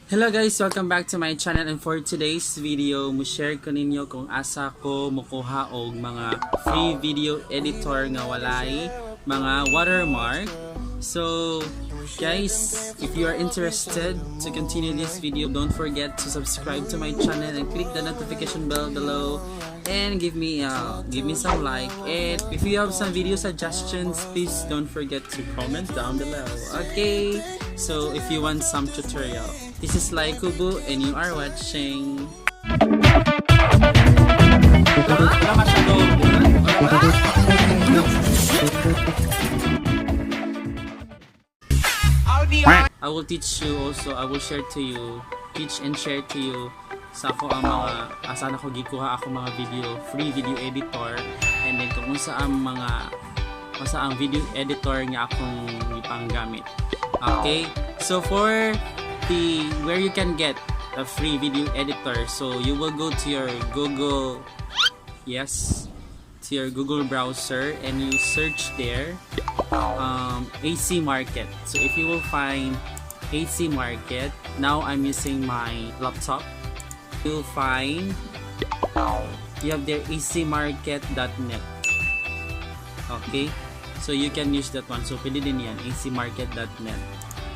Hello guys! Welcome back to my channel, and for today's video, mo-share ko ninyo kung asa ko mukuha og mga free video editor nga walay mga watermark. So guys, if you are interested to continue this video, don't forget to subscribe to my channel and click the notification bell below and give me some like, and if you have some video suggestions, please don't forget to comment down below. Okay? So if you want some tutorial, this is Laikubu and you are watching. Wala masyado. I will teach you also, I will share to you, teach and share to you sa ako ang mga asa na ko gikuha ako mga video, free video editor, and then kung unsa ang mga unsa ang video editor nga akong gipanggamit. Okay? So for the where you can get a free video editor, so you will go to your Google, yes, to your Google browser and you search there AC Market. So if you will find AC Market, now I'm using my laptop. You'll find you have there acmarket.net. Okay? So you can use that one. So pwede din yan, acmarket.net.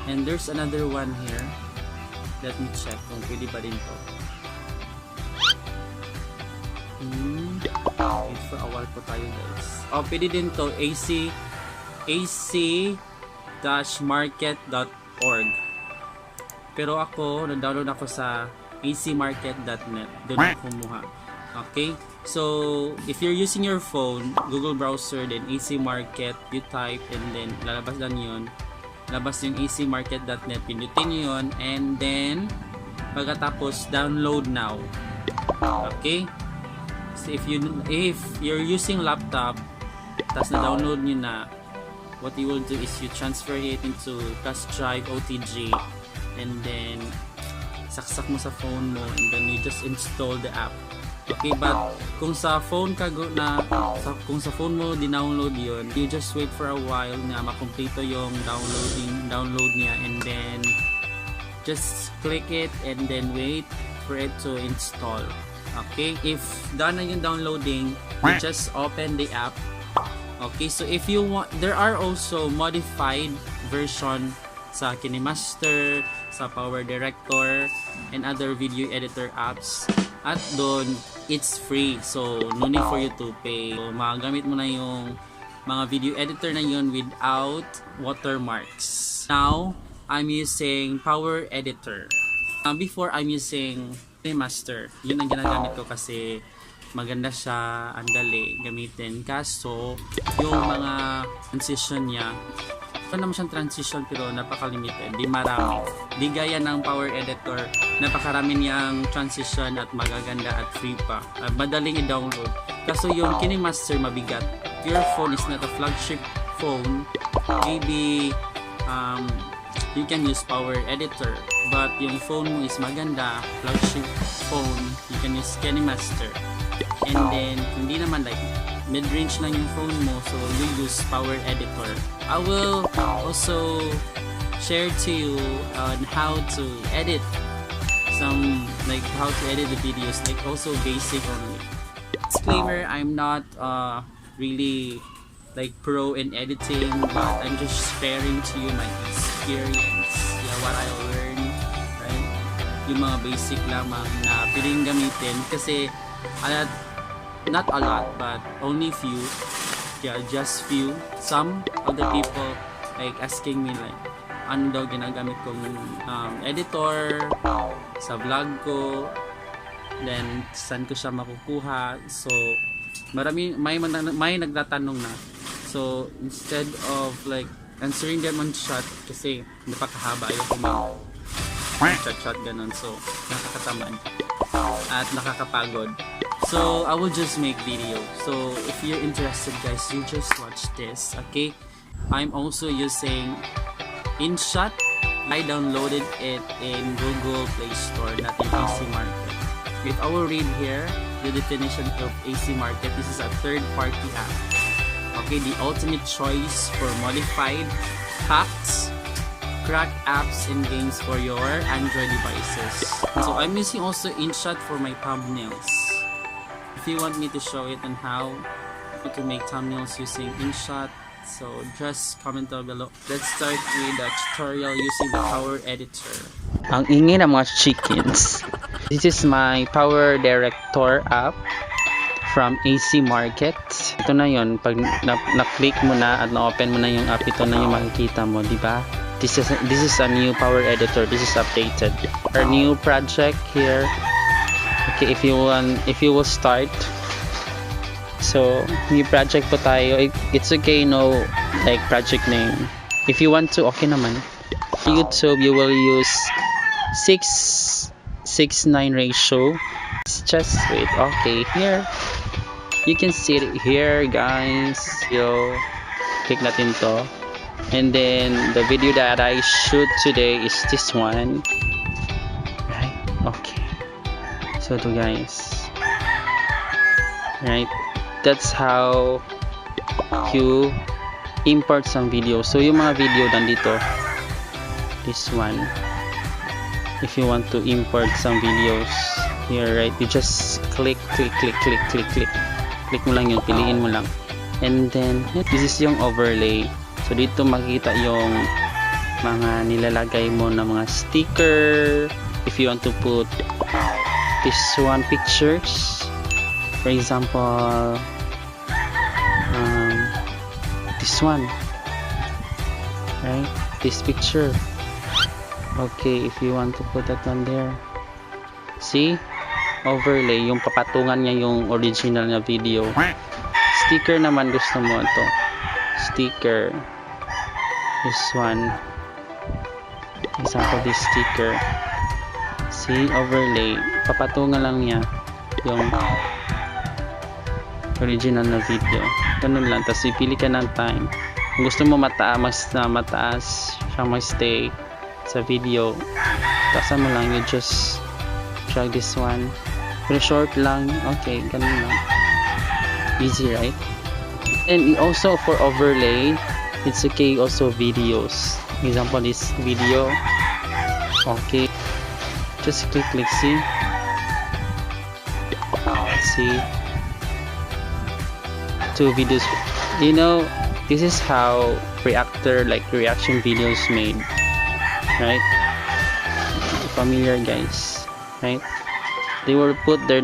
And there's another one here. Let me check kung pwede ba din to. Wait for a while po tayo, guys. Oh, pwede din to, AC ac-market.org. Pero ako, na-download ako sa acmarket.net. Doon ako kumuha. Okay? So, if you're using your phone, Google browser, then AC Market, you type, and then lalabas lang yun. Labas yung acmarket.net. Pindutin nyo yun, and then, pagkatapos, download now. Okay? So, if you're using laptop, tas na-download nyo na, what you will do is you transfer it into flash drive OTG and then saksak mo sa phone mo and then you just install the app. Okay, but kung sa phone ka go na sa, kung sa phone mo dinownload yun, you just wait for a while na makumpleto yung download niya and then just click it and then wait for it to install. Okay, if done na yung downloading, you just open the app. Okay, so if you want, there are also modified version sa KineMaster, sa Power Director, and other video editor apps. At doon, it's free. So, no need for you to pay. So, magagamit mo na yung mga video editor na yun without watermarks. Now, I'm using Power Editor. Before, I'm using KineMaster. Yun ang ginagamit ko kasi maganda siya, ang dali gamitin. Kaso, yung mga transition niya, wala naman siyang transition pero napaka-limited, di marami. Di gaya ng Power Editor, napakarami niyang transition at magaganda at free pa. Madaling i-download. Kaso yung KineMaster, mabigat. If your phone is not a flagship phone, maybe you can use Power Editor. But yung phone mo is maganda, flagship phone, you can use KineMaster. And then, hindi naman, like, mid-range lang yung phone mo, so you use Power Editor. I will also share to you on how to edit some, like, how to edit the videos, like, also basic only. Disclaimer, I'm not really like pro in editing, but I'm just sharing to you my experience, yeah, what I learned, right? Yung mga basic lamang na pwedeng gamitin kasi a lot, not a lot, but only few, yeah, just few, some of the people like asking me like ano daw ginagamit kong editor sa vlog ko, then saan ko siya makukuha. So marami, may nagtatanong na. So instead of like answering them on chat kasi napakahaba, ayoko mag chat chat ganun, so nakakatamad at nakakapagod, so I will just make video. So if you're interested, guys, you just watch this. Okay, I'm also using InShot. I downloaded it in Google Play Store, not in AC Market. If I will read here the definition of AC Market, this is a third-party app. Okay, the ultimate choice for modified, hacks, Crack apps and games for your Android devices. So I'm using also InShot for my thumbnails. If you want me to show it on how to make thumbnails using InShot, so just comment down below. Let's start with the tutorial using the Power Editor. Ang ingay ng mga chickens. This is my Power Director app from AC Market. Ito na yon. Pag na-click mo na at na-open mo na yung app, ito na yung makikita mo, di ba? This is a new Power Editor. This is updated. Our new project here. Okay, if you will start. So, new project po tayo. It's okay, no, like, project name. If you want to, okay naman. YouTube, you will use 6 6 9 ratio. Just wait. Okay, here. You can see it here, guys. You click natin to. And then the video that I shoot today is this one. Right? Okay. So to guys. Right? That's how you import some video. So yung mga video nandito. This one. If you want to import some videos here, right? You just click, click, click, click, click, click. Click mo lang yun, piliin mo lang. And then, this is yung overlay. So, dito makikita yung mga nilalagay mo na mga sticker. If you want to put this one, pictures. For example, this one. Right? This picture. Okay, if you want to put that one there. See? Overlay, yung papatungan niya yung original na video. Sticker naman, gusto mo ito. Sticker. This one. Example, this sticker. See? Overlay. Papatungan lang niya yung original na video. Ganun lang. Tapos pipili ka ng time. Kung gusto mo mataas, mas na mataas siya mag-stay sa video, taasan mo lang. You just drag this one. Pero short lang. Okay, ganun lang. Easy, right? And also for overlay, it's okay also videos. Example, this video. Okay. Just click, click, see? See? Two videos. This is how reactor, like, reaction videos made. Right? Familiar, guys. Right? They will put the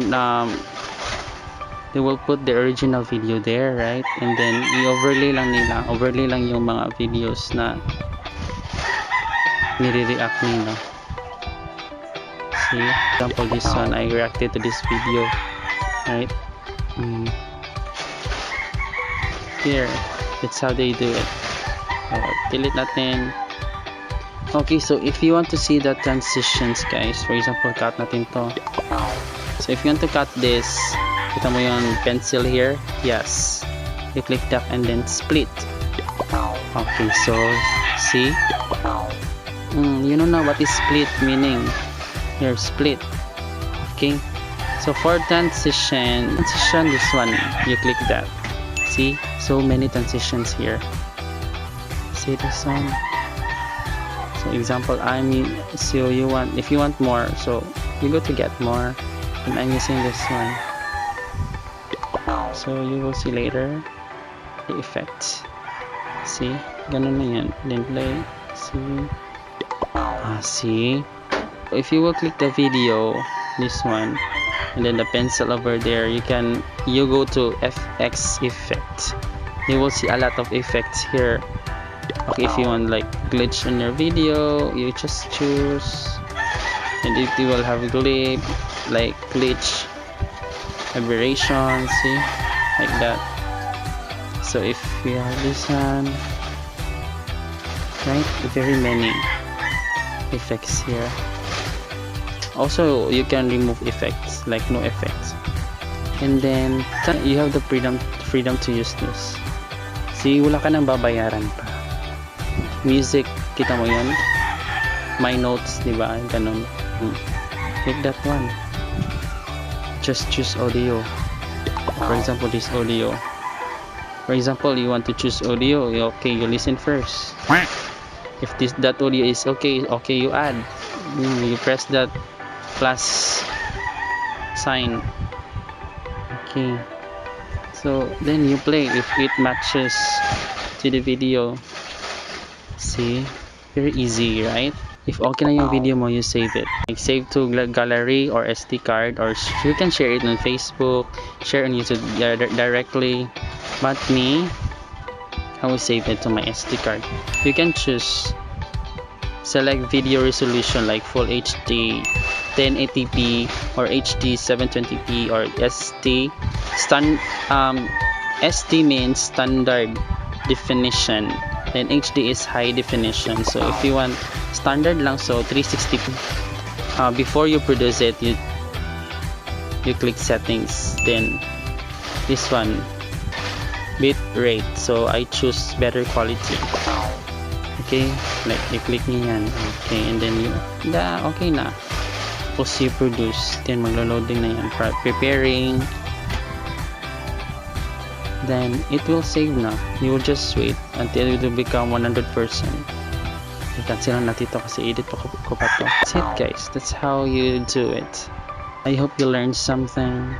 original video there, right? And then i-overlay lang nila, overlay lang yung mga videos na nire-react nila. See? Example, this one, I reacted to this video, right? Here, that's how they do it. Delete natin. Okay, so if you want to see the transitions, guys, for example, cut natin to. So if you want to cut this, kita mo yung pencil here? Yes. You click that and then split. Okay, so see? You know now what is split meaning. Here, split. Okay. So for transition, transition, this one, you click that. See? So many transitions here. See this one? So example, I'm so you want if you want more, so you go to get more, and I'm using this one. So you will see later the effect. See? Ganun na yan. Then play. See? Ah, see? If you will click the video, this one, and then the pencil over there, you go to FX effect. You will see a lot of effects here. Okay, if you want, like, glitch on your video, you just choose, and it will have glitch, like glitch, aberration, see, like that. So if we have this one, right, very many effects here. Also, you can remove effects, like no effects, and then you have the freedom to use this. See, wala ka nang babayaran pa. Music, kita mo yun, my notes, di ba? Ganun. Click that one. Just choose audio. For example, this audio. For example, you want to choose audio. Okay, you listen first. If this that audio is okay, you add. You press that plus sign. Okay. So then you play if it matches to the video. See? Very easy, right? If okay na yung video mo, you save it. Like save to gallery or SD card, or you can share it on Facebook, share on YouTube directly. But me, I will save it to my SD card. You can choose select video resolution like Full HD, 1080p, or HD 720p or SD. SD means standard definition. Then HD is high definition. So if you want standard lang, so 360. Before you produce it, you click settings. Then this one, bit rate. So I choose better quality. Okay, like i-click niyo yan. Okay, and then you, da, okay na. Tapos you produce. Then maglo-loading na yan. Preparing. Then it will save na. You will just wait until it will become 100%. I-cancel lang natin ito kasi edit pa ko pa to. That's it, guys. That's how you do it. I hope you learned something.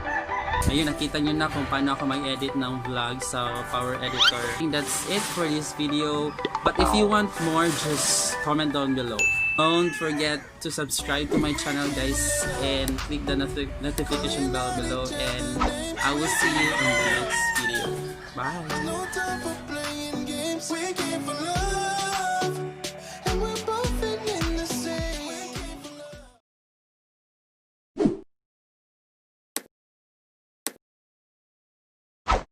Ayun, nakita nyo na kung paano ako mag-edit ng vlog sa Power Editor. I think that's it for this video. But if you want more, just comment down below. Don't forget to subscribe to my channel, guys, and click the notification bell below. And I will see you in the next video. Bye! No time for playing games. We came for love.